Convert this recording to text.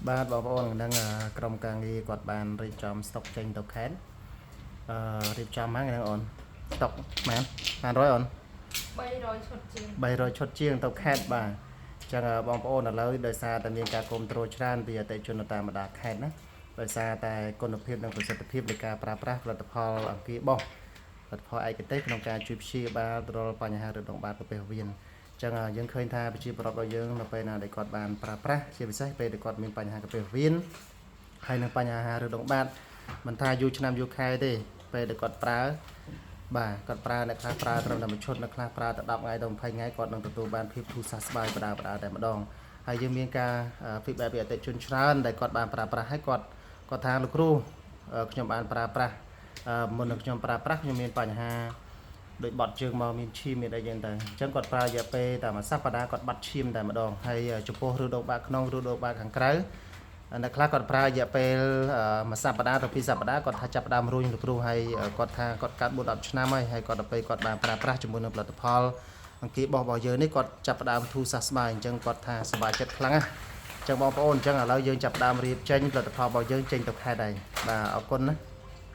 បាទបងប្អូននឹងក្រុមការងារគាត់បានរៀបចំស្តុកចេញទៅខេត្តអឺរៀបចំហ្នឹងហ្នឹងអូនស្តុកប៉ុន្មាន100អូន 300ឈុតជាង 300ឈុតជាងទៅខេត្តបាទអញ្ចឹងបងប្អូនឥឡូវដោយសារតែមានការគ្រប់គ្រងច្រើនពីអតិថិជននៅតាមបណ្ដាខេត្តណាដោយសារតែគុណភាពនិងប្រសិទ្ធភាពនៃការប្រើប្រាស់ផលិតផលអង្គារបោះផលិតផលឯកទេសក្នុងការជួយព្យាបាលទៅដល់បញ្ហារដងបាតប្រពៃវៀនអញ្ចឹងយើងឃើញថាប្រជាពលរដ្ឋរបស់យើងនៅពេលណាដែលគាត់បានប្រើប្រាស់ជាពិសេសពេលដែលគាត់មានបញ្ហាកាពះវៀនហើយនឹងបញ្ហារដងបាតមិនថាយូរឆ្នាំយូរខែទេពេលដែលគាត់ប្រើ បាទគាត់ប្រើអ្នកខ្លះប្រើត្រឹមតែមួយឈុតអ្នកខ្លះប្រើតែ10ថ្ងៃដល់20ថ្ងៃគាត់នឹងទទួលបានភាពធូរសះស្បើយបដាបដាតែម្ដងហើយយើងមានការ feedback ពីអតិថិជនច្រើនដែលគាត់បានប្រើប្រាស់ហើយគាត់គាត់ថាលោកគ្រូខ្ញុំបានប្រើប្រាស់មុននឹងខ្ញុំប្រើប្រាស់ខ្ញុំមានបញ្ហាដូចបត់ជើងមកមានឈាមមានអីចឹងទៅអញ្ចឹងគាត់ប្រើរយៈពេលតែមួយសប្តាហ៍គាត់បាត់ឈាមតែម្ដងហើយចំពោះឬដូងបាក់ក្នុងឬដូងបាក់ខាងក្រៅអ្នកខ្លះគាត់ប្រើរយៈពេលមួយសប្តាហ៍ទៅពីរសប្តាហ៍គាត់ថាចាប់ផ្ដើមរួញលោកគ្រូហើយគាត់ថាគាត់កាត់4 10ឆ្នាំហើយហើយគាត់ដល់ពេលគាត់បានប្រើប្រាស់ជាមួយនឹងផលិតផលអង្គារបោះរបស់យើងនេះគាត់ចាប់ផ្ដើមធូរសះស្បើយអញ្ចឹងគាត់ថាសប្បាយចិត្តខ្លាំងណាស់អញ្ចឹងបងប្អូនអញ្ចឹងឥឡូវយើងចាប់ផ្ដើមរៀបចេញផលិតផលរបស់យើងចេញទៅខេត្តហើយបាទអរគុណណា។